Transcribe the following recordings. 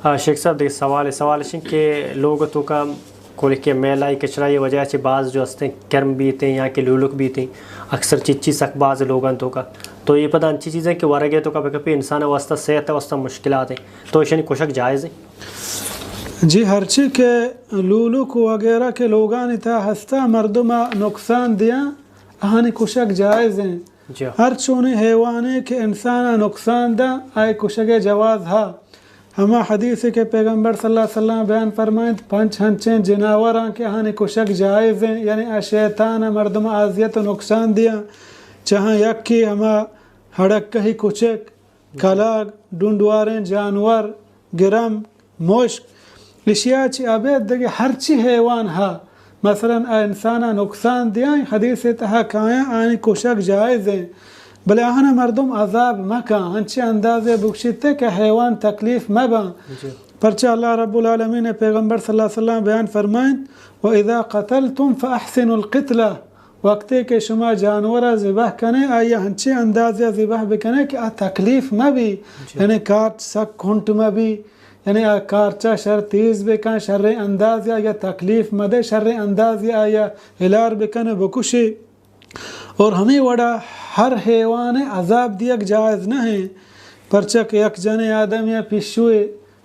آ، شیخ صاحب، دگہ سوالے، سوال اش انت کہ لوگ توکا کلکے میلائی کچرائی وجہ چہ باز جو استیں کرم بیتیں یا کہ لولک بیتیں، اکثر چچی سک باز لوگاں توکا، تو یہ پدا انچی چیزیں کہ ورگے توکا بکپی انسان واسطہ، صحت واسطہ مشکلات ہیں، تو اشانی کشک جائز ہیں؟ جی، ہرچی کہ لولک وغیرہ کے لوگانی تہا ہستا مردم نقصان دیاں، آہانی کشک جائز ہیں۔ جی۔ ہر چونیں حیوانے کہ انسان نقصان دا، آئے کشگ جواز ہا۔ ہما حدیث کہ پیغمبر صلی اللہ علیہ وسلم بیان فرمائنت، پنچ ہنچیں جناوراں کہ آہانی کشک جائز ہیں، یعنی آ شیطان مردم اذیت و نقصان دیاں، چہاں یکی ہما ہڑکہی کچک، کلاگ، ڈونڈواریں جانور، گرم، مشک، اشیا چہ ابید دگہ ہرچی حیوان ہا، مثلاً آ انسانا نقصان دیاں، حدیث تہا کایاں آنی کشگ جائز ہیں، بلے آہانا مردم عذاب مکن، انچیں اندازے بکشیتے کہ حیوان تکلیف مباں۔ جی۔ پرچہ اللہ رب العالمین پیغمبر صلی اللہ علیہ وسلم بیان فرمائنت، و اذا قتلتم فاحسنوا القتلہ، وقتے کہ شما جانور ء ذبح کنے، آئی ء ہنچیں اندازے ء ذبح بکنے کہ آ تکلیف مہ بی، جی۔ یعنی کارچ سک کنٹ مہ بی، یعنی آ کارچ ء شر تیز بکن، شریں اندازے ء آئی ء تکلیف مہ دے، شریں اندازے ء آئی ء ہلار بکن ء بکشی۔ اور ہمے وڑا ہر حیوان ء عذاب دیگ جائز نہ ہیں، پرچہ کہ یک جنیں آدمی ء پیشوے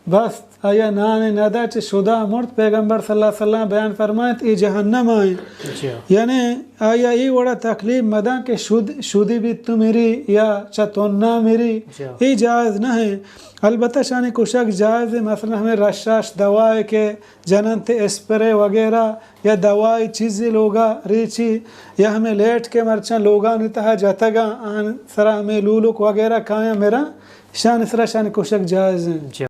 بست، آیا نان ندا چہ شدا مرد، پیغمبر صلی اللہ علیہ وسلم بیان فرمائنت، اے جہنم آئیں۔ جی ہاں۔ یعنی آیا اے وڑا تکلیف مدن کہ شد، شدی بیت تو میری یا چہ تنا میری، جی ہاں۔ اے جائز نہ ہیں۔ البتہ شانی کشک جائز ہے، مثلاً ہمیں رشاش دوائے کہ جننت اسپرے وغیرہ یا دوائی چیزی لوگا ریچی یا ہمیں لیٹ کے مرچاں لوگانی تہا جتگاں، آن سرا ہمیں لولک وغیرہ کایاں مرا، شان سرا شان کشک جائز ہیں۔ جی۔